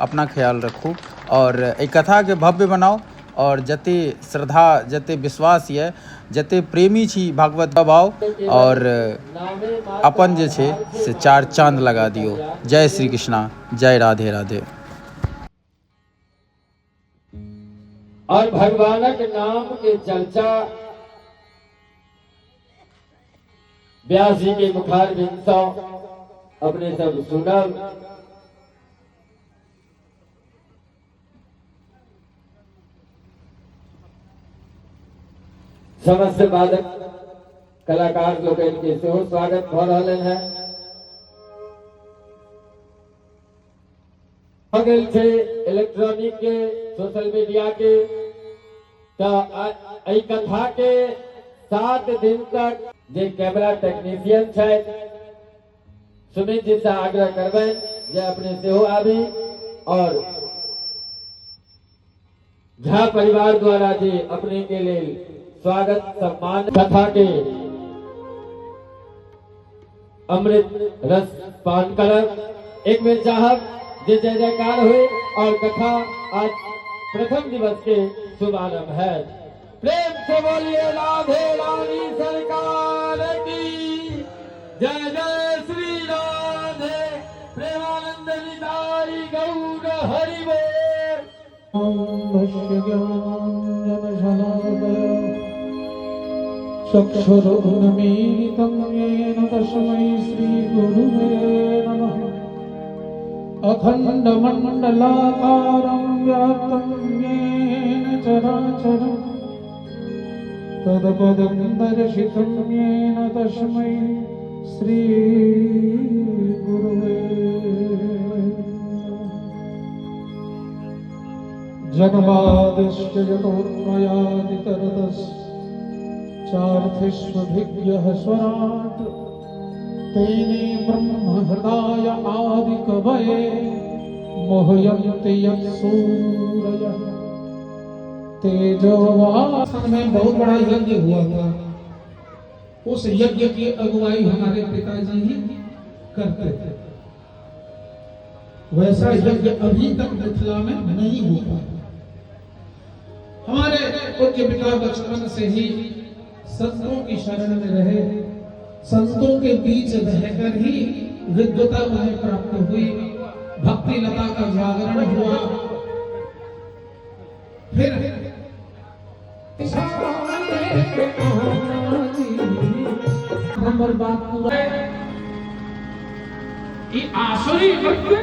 अपना ख्याल रखू आओर एहि कथाके भव्य बनाउ आओर जते श्रद्धा जते विश्वास यऽ जते प्रेमी छी भागवत भाव आओर अपन जे छै से चार चाँद लगा दियौ। जय श्री कृष्णा, जय राधे राधे। और भगवानक नाम के चर्चा व्यास जी के मुखार बिंद अपने सब सुनब। समस्त वादक कलाकार लोकनि के सेहो स्वागत भऽ रहल है। भऽ गेल छै इलेक्ट्रॉनिक के, सोशल मीडिया के, तऽ एहि कथा के 7 दिन तक जे कैमरा टेक्नीशियन छथि सुमित जी से आग्रह करबनि जे अपने सेहो आबी और झा परिवार द्वारा जे अपने के लेल स्वागत सम्मान कथा के अमृत रस पान करब। एक बेर चाहब जे जय जयकार हुए और कथा आज प्रथम दिवस के शुभारंभ है। प्रेम से बोलिए राधे रानी सरकार की जय, जय श्री राधे। प्रेमानंद निताई गौर हरि बोल। चक्षुरुन्मीलितं येन तस्मै श्रीगुरुवे नमः। अखण्डमण्डलाकारं व्याप्तं येन चराचरं तत्पदं दर्शितं येन तस्मै श्रीगुरुवे। जन्मादिश्च यतोऽन्वयादितरतश्च चार्थिष्वभिज्ञः स्वराट् तेने ब्रह्महृदाय आदिकवये मोहयन्ति यत्सूरयः तेजोवासन में बहुत बड़ा यज्ञ हुआ था। उस यज्ञ की अगुवाई हमारे पिताजी ही करते थे। वैसा यज्ञ अभी तक मिथिला में नहीं हो पाया। हमारे पूज्य पिता बचपन से ही संतों की शरण में रहे, संतों के बीच रहकर ही विद्वता उन्हें प्राप्त हुई, भक्ति लता का जागरण हुआ। फिर नंबर बात पूरा ई आसुरी वृत्ति।